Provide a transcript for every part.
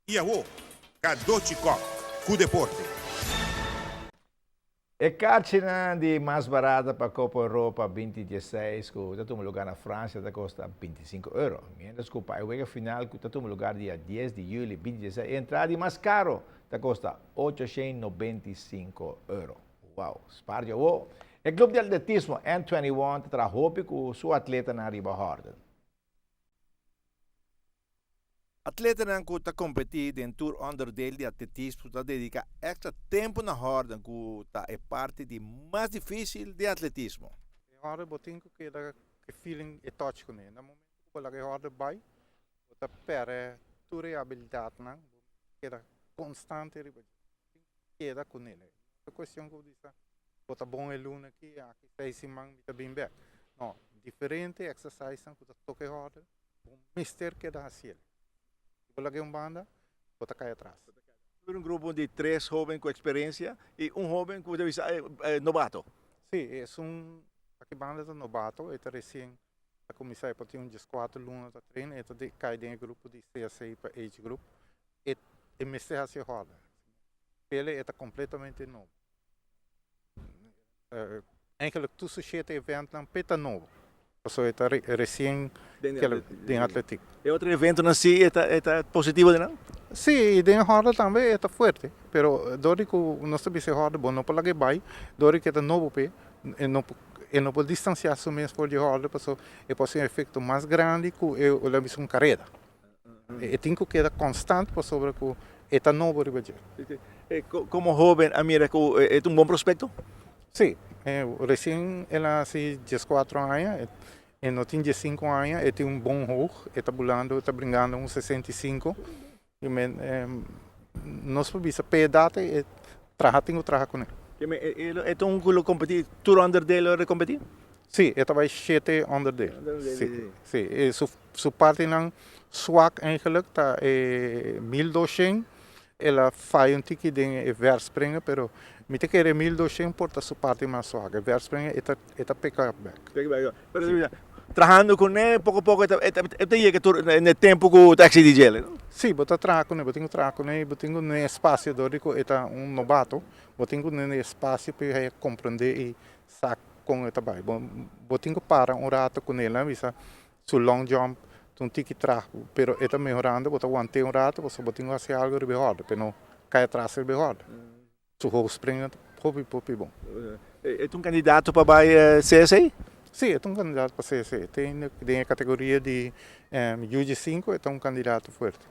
I awo, Cadochi Kock ku deporte. E karchinan di mas barata pa Copa Europa 2016 ku ta tuma lugar na Francia ta kosta 25 euro, mientras ku pa e wega final ku ta tuma lugar dia 10 di juli 2016 e entrada di mas karo ta kosta 895 euro. Wow! Spaar dje awo! E club di atletismo N21 ta traha hopi ku su atletanan riba hòrden. Atletanan ku ta kompetí den tur ònderdeel di atletismo ta dediká èkstra tempu na hòrden ku ta e parti di mas difísil den atletismo. E hòrde bo tin ku keda e feeling, e touch kuné. Na momento ku bo laga e hòrde bai, bo ta pèrdè tur e abilidatnan, bo keda konstante riba dje. Bo tin ku keda kuné. No ta kuestion ku bo bisa bo ta bon e luna aki, aki seis siman mi ta bin bèk. No, diferente exercise-nan ku ta toka e hòrde. Bo mester keda hasiel. Si bo laga e un banda, bo ta kai atras. Tur un grupo di tres hoben ku eksperensia i un hoben ku ta bisa nobato. Si, esun aki banda ta nobato, e ta resien a kuminsá, e por tin un dieskuater luna ta train, e ta kai den e grupo di CSA pa age group. E e mester hasi e hòrda. Pele e ta kompletamente nobo. Eigenlijk tur su shete eventnan p'e ta nobo, pasobra e ta resien den atletiek. E otro eventonan si e ta e ta positivo den nan? Si, i den e hòrde tambe e ta fuerte, pero dor di ku nos ta bisa e hòrde bo no por laga e bai, dor di ku e ta nobo p'e, e no por e no por distansiá su mes for di e hòrde pasobra e por hasi un efekto mas grandi ku e lo bisa un kareda. E tin ku keda konstant pasobra ku e ta nobo riba dje. Komo hoben a mira ku e ta un bon prospekto? Sí, resien el a hasi dieskuatro aña, e no tin diesinku aña, e tin un bon hoog, e ta bulando, e ta bringando un 65. I men nos por bisa p'e edat ei e traha tin ku traha kuné. E ta un ku lo kompetí tur onderdeel lo kompetí? Sí, e ta bai shete onderdeel. Sí, sí. Su Su partinan swak eigenlijk ta e 1200, el a faya un tiki den e verspringen, pero mi ta kere 1200 por ta su parti mas swak. E verspringen e ta e ta pick up back. Pick back up. Pero si trahando kuné poko poko e ta e ta yega tur na e tempu ku ta eksidi djele, no? Si, bo ta traha kuné, bo tin ku traha kuné i bo tin ku dun'é espasio dor di ku e ta un nobato, bo tin ku dun'é espasio pa e komprendé i sa kon e ta bai. Bo bo tin ku para un rato kuné, nan bisa Su long jump ta un tiki traag, pero e ta mehorando, bo ta want'é un rato pasobra bo tin ku hasi algu riba e hòrde pa e no kai atras riba e hòrde. Su hoogspringen ta hopi hopi bon. E ta un kandidato pa bai CSA? Sí, e ta un kandidato pa CSA. E ta den e kategoria di UG5 e ta un kandidato fuerte.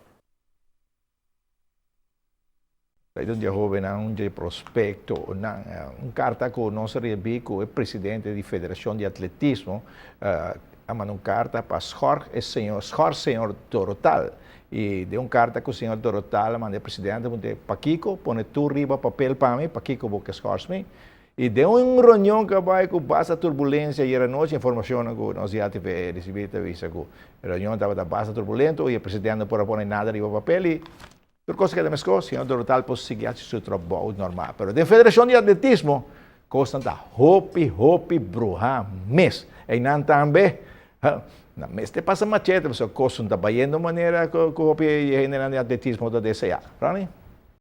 Bai ta un dje hobennan, un dje prospectonan. Un carta cu nos a rebi cu e presidente di Federacion di Atletismo a manda un carta pa schor e señor, schor señor Dorotal. Y den un carta cu señor Dorotal a manda e presidente a puntra pakico pone tur riba papel pa mi, pakico bo ke schors mi? Y den un reunion cu a bai cu basta turbulencia ayer anochi, informacionnan cu nos di ATV ricibi ta bisa cu e reunion tabata basta turbulento y e presidente no por a pone nada riba papel y Tur kos a keda meskos, señor Dorotal por sigui haci su trabou normal. Pero den Federacion di Atletismo, kosnan ta hopi, hopi bruha mes. Einan tambe, nan mester pasa machete, pasobra kosnan ta bayendo manera ku hopi hendenan di atletismo ta desea. Ronnie?